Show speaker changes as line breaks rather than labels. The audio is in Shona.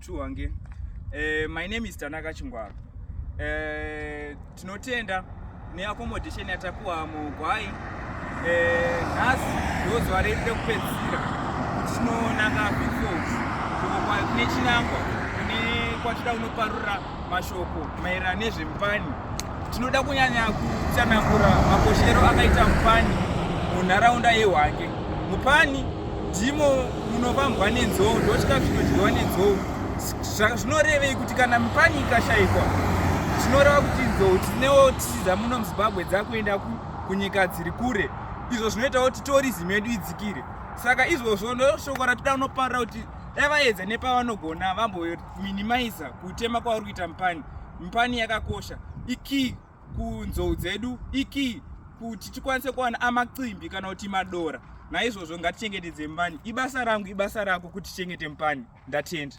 to Hwange. My name is Tanaka Chingwaro. Tinotenda neaccommodation yatapuwa muGwai. Nhasi ndo zuva redu rekupedzisira kuti tinonanga Vic Falls kune chinangwa kune kwatida kunoparura mashoko maererano nezvemupani. Tinoda kunyanya kutsanangura makoshero akaita mupani munharaunda yeHwange. Mupani ndimo munofambwa nenzou, ndochikafu chinodyiwa nenzou. Zvinorevei kuti kana mupani ikashaikwa, zvinoreva kuti nzou tinewo tichiza muno muZimbabwe dzakuenda kunyika dziri kure, izvo zvinoitawo kuti tourism yedu idzikire. Saka izvozvo ndoshoko ratinoda kunoparira kuti dai vaedza nepavanogona vambominimiza kutema kwavari kuita mupani. Mupani yakakosha, ikey kunzou dzedu, ikey kuti tikwanise kuwana amacimbi kana kuti madora. Naizvozvo ngatichengetedze mupani. Ibasa rangu, ibasa rako kuti tichengete mupani. Ndatenda.